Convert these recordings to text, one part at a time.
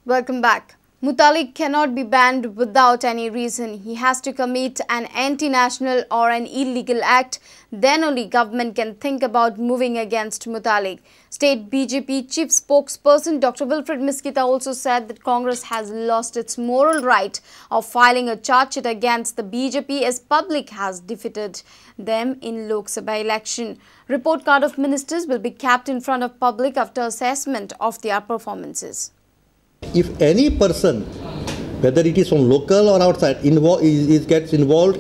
Welcome back. Mutalik cannot be banned without any reason. He has to commit an anti-national or an illegal act. Then only government can think about moving against Mutalik. State BJP chief spokesperson Dr. Wilfred Misquita also said that Congress has lost its moral right of filing a charge sheet against the BJP as public has defeated them in Lok Sabha election. Report card of ministers will be kept in front of public after assessment of their performances. If any person, whether it is from local or outside, gets involved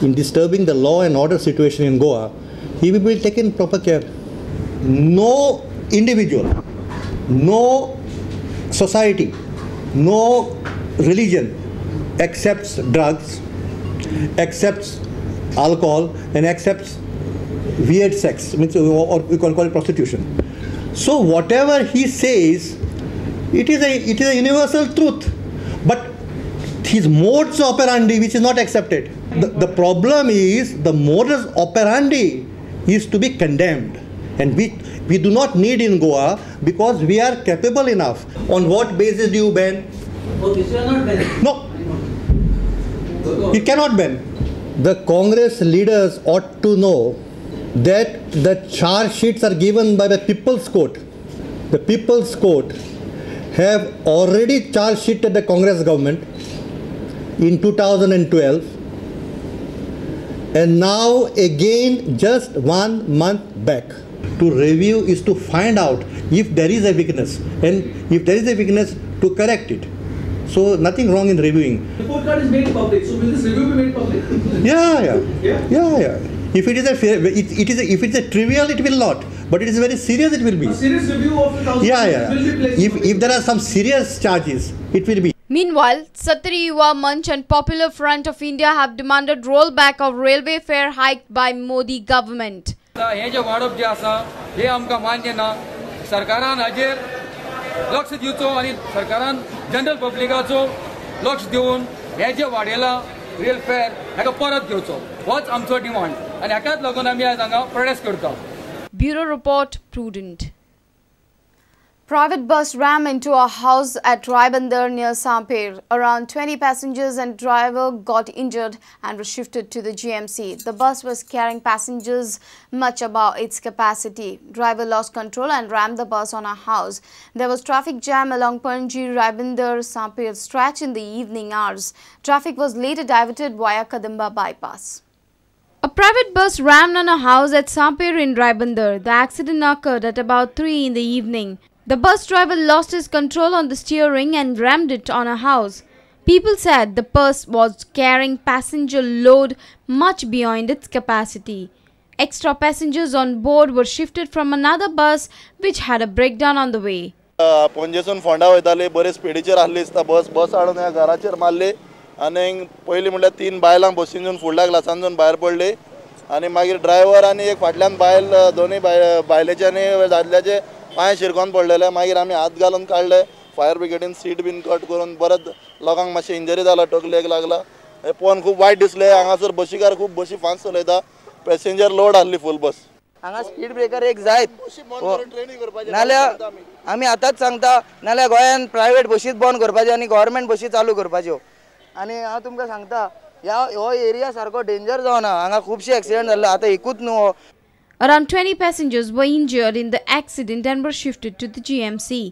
in disturbing the law and order situation in Goa, he will be taken proper care. No individual, no society, no religion accepts drugs, accepts alcohol, and accepts weird sex, or we can call it prostitution. So whatever he says, it is a universal truth, but his modus operandi, which is not accepted. The problem is the modus operandi is to be condemned, and we do not need in Goa because we are capable enough. On what basis do you ban? Okay, so you are not banning. No, it cannot ban. The Congress leaders ought to know that the charge sheets are given by the People's Court. The People's Court have already charge sheeted the Congress government in 2012, and now again just 1 month back. To review is to find out if there is a weakness, and if there is a weakness, to correct it. So nothing wrong in reviewing. The report card is made public, so will this review be made public? Yeah. If it is a if it's a trivial, it will not. But it is very serious, it will be. A serious review of the thousand will be placed. If there are some serious charges, it will be. Meanwhile, Sattari Yuva Manch and Popular Front of India have demanded rollback of railway fare hike by Modi government. हे जे वाडप जे आसा हे आमकां मान्य ना. सरकारान हाजेर लक्ष दिवचो आनी सरकारान जनरल पब्लिकाचो लक्ष दिवन हे जे वाडयला रेल फेअर हाका परत घेवचो, होच आमचो डिमांड आनी हाकाच लागून आमी आयज हांगा प्रोटेस्ट करता. Bureau Report, Prudent. Private bus rammed into a house at Ribandar near Sampir. Around 20 passengers and driver got injured and were shifted to the GMC. The bus was carrying passengers much above its capacity. Driver lost control and rammed the bus on a house. There was traffic jam along Panaji Ribandar Sampir stretch in the evening hours. Traffic was later diverted via Kadamba bypass. A private bus rammed on a house at Sampir in Ribandar. The accident occurred at about 3 in the evening. The bus driver lost his control on the steering and rammed it on a house. People said the bus was carrying passenger load much beyond its capacity. Extra passengers on board were shifted from another bus which had a breakdown on the way. पणजेसून Ponda वयताली, बरे स्पिडीचेर आहली दिसता बस, बस हाडून ह्या घराचेर मारली आनी पयलीं म्हणल्यार 3 बायलां बसीनसून फुडल्या ग्लासांसून भायर पडली आनी मागीर ड्रायव्हर आनी एक फाटल्यान बायल, दोनूय बायलेचे आनी दादल्याचे पांय शिरकोन पडलेले. मागीर आमी हात घालून काडले, फायर ब्रिगेडीन सीट बीन कट करून परत लोकांक मातशें इंजरी जाला, टकलेक लागला. हें पळोवन खूब वायट दिसलें. हांगासर बशीकार खूब बशी फास्ट चलयता, पॅसेंजर लोड आहली फूल बस. हांगा स्पीड ब्रेकर एक जायत नाल्यार आमी आतांच सांगता, नाल्यार गोंयान प्रायवेट बशीच बंद करपाच्यो आनी गव्हर्मेंट बशी चालू करपाच्यो. आनी हांव तुमकां सांगता, ह्या हो एरिया सारको डेंजर जावना, हांगा खुबशे एक्सिडंट जाल्ले, आतां एकूच न्हू हो. Around 20 passengers were injured in the accident and were shifted to the GMC.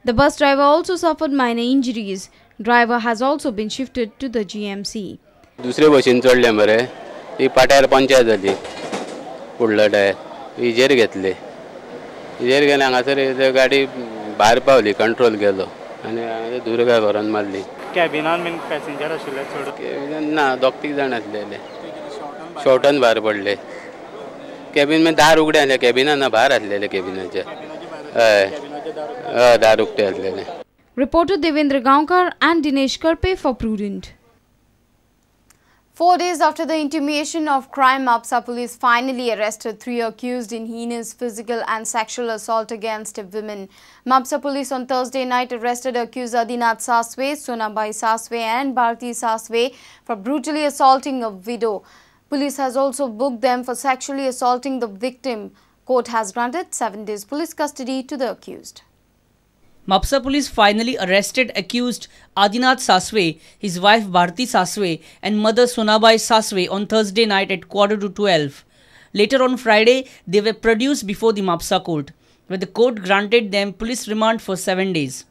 The bus driver also suffered minor injuries. Driver has also been shifted to the GMC. दुसरे बशीन चडले मरे, ती पाट्यार पंचायत जाली, फुडलो टायर हिजेर घेतले, हिजेर गेले हांगासर गाडी भायर पावली, कंट्रोल गेलो आनी दुर्गा घरान मारली. कॅबिनान बीन पॅसेंजर आशिल्ले चड? ना, दोग तीग जाण आसलेले, शॉर्टान भायर पडले. कॅबीन मागीर दार उगडें आसलें, कॅबिना ना भायर आसलेले कॅबिनाचे, हय हय दार उगडें आसलेलें. Reporter Devendra Gaonkar and Dinesh Karpe for Prudent. 4 days after the intimation of crime, Mapsa police finally arrested 3 accused in heinous physical and sexual assault against women. Mapsa police on Thursday night arrested accused Adinath Sasve, Sonabai Sasve and Bharti Sasve for brutally assaulting a widow. Police has also booked them for sexually assaulting the victim. Court has granted 7 days police custody to the accused. Mapsa police finally arrested accused Adinath Sasve, his wife Bharti Sasve and mother Sonabai Sasve on Thursday night at 11:45. Later on Friday, they were produced before the Mapsa court, where the court granted them police remand for 7 days.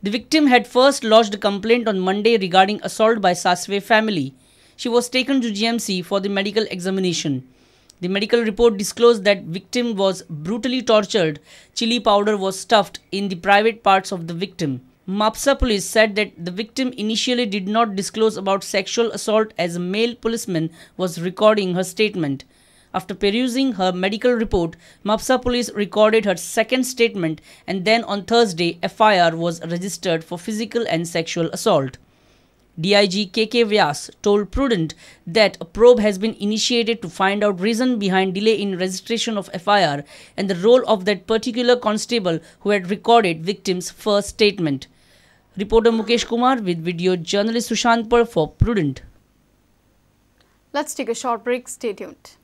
The victim had first lodged a complaint on Monday regarding assault by Sasve family. She was taken to GMC for the medical examination. The medical report disclosed that victim was brutally tortured. Chili powder was stuffed in the private parts of the victim. Mapsa police said that the victim initially did not disclose about sexual assault as a male policeman was recording her statement. After perusing her medical report, Mapsa police recorded her second statement and then on Thursday, FIR was registered for physical and sexual assault. DIG KK Vyas told Prudent that a probe has been initiated to find out reason behind delay in registration of FIR and the role of that particular constable who had recorded victim's first statement. Reporter Mukesh Kumar with video journalist Sushant Pal for Prudent. Let's take a short break. Stay tuned.